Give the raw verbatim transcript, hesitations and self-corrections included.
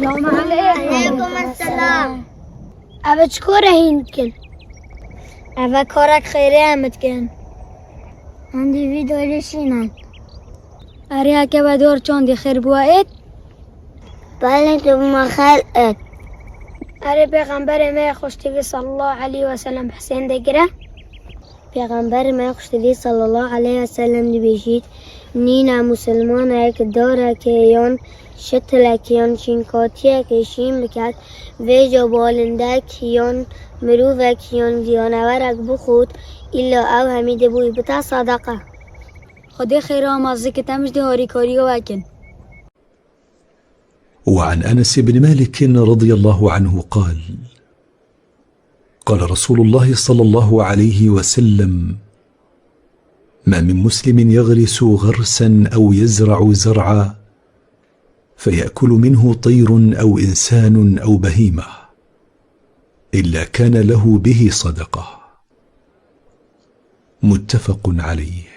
Selamun aleykum. Aleykum selam. Ev çi kore hîn dikin? Ev karek xêrê em dikin. Hindî vî dorê şînan. Erê heke ve dor çandî xêr bû et. Belê tu me xêr et. Erê pêxemberê me xweştî vî sallallahu aleyhi ve sellem Husên de gire. Pêxemberê me xweştî vî sallallahu aleyhi ve sellem dibêjît, nîne musulmanek dorek yan şitilek yan şînkatiyek şîn biket, vêca balindek yan mirovek yan canawerek bixwit, îlla ew hemî dibûy bite sedeqe. Xwedê xêra amazî kite, em jî dê harîkariya we kin. وعن أنس بن مالك رضي الله عنه قال: قال رسول الله صلى الله عليه وسلم: ما من مسلم يغرس غرسا أو يزرع زرعا فيأكل منه طير أو إنسان أو بهيمة إلا كان له به صدقة. متفق عليه.